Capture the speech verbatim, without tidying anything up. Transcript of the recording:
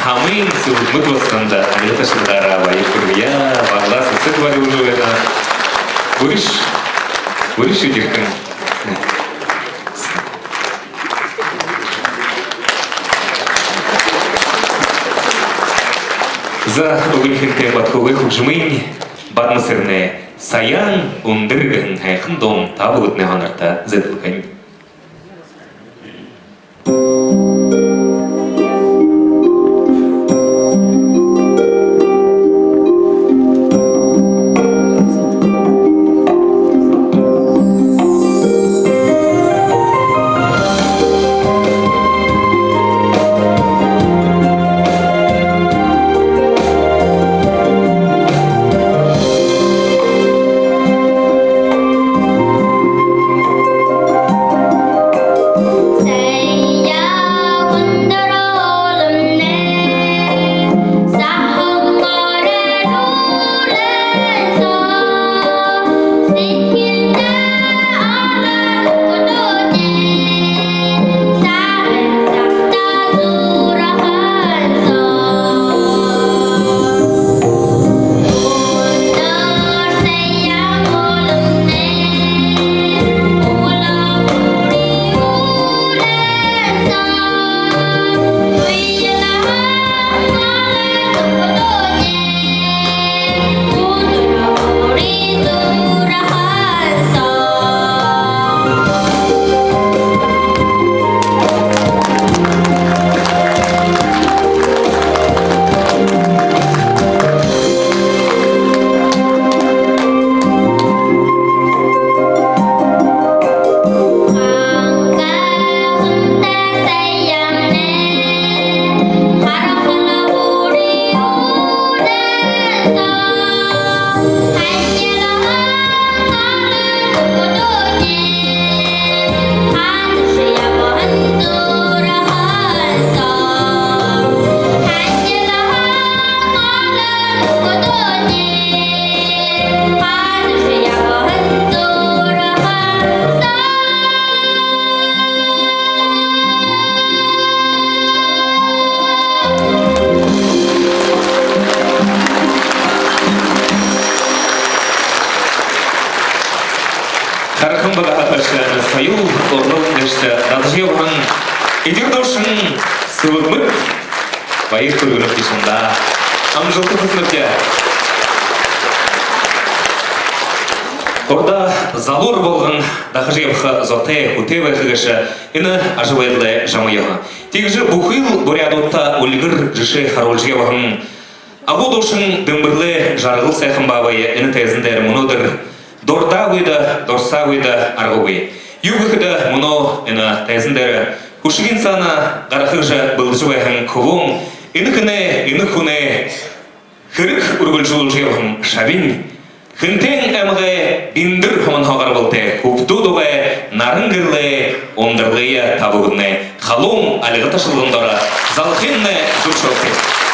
Хамын Сэлмэг басаганда альга ташалгаараа баяр хүргэе. Баглаа сэсэг барюулжа байна. Бүриш, бүриш үдэрхэн. За, үгэнь хэнтэй Батхугай хүгжэмынь Бадмасэрэнэй «Саяан үндэр» гэһэн һайхан дуун та бүгэдэнэй һонорто зэдэлхэнь. Харахан багаһаа хойшо соёл уран гээшэдэ дадажа ябаһан эдир дуушан Сэлмэг баяр хүргэнэбди шамда. Амжалта хүсэнэбди. Урдаа залуур болгон дахажа ябаха зотой, хүтэй байха гээшэ энэ ажабайдалай жама ёһо. Тиигэжэ бүхыл буряадуудта үльгэр жэшээ харуулжа ябаһан агуу дуушан Дэмбэрэлэй Жаргал һайхан баабай энэ тайзан дээрэ мүнөөдэр дурдаагүйдэ, дурсаагүйдэ аргагүй. Юуб гэхэдэ, мүнөө энэ тайзан дээрэ хүшэгынь саана гараха гэжэ бэлдэжэ байһан хүбүүн, энэ хүнэй, энэ хүнэй хэрэг үргэлжэлүүлжэ ябаһан шабинь, Хэнтэй аймагай Бэндэр һомонһоогоор болотой хүбдүүд угай Наран гэрэлэй Ундралые та бүгэдэнэй халуун альга ташалган доро залхыемнай зүбшөөгты.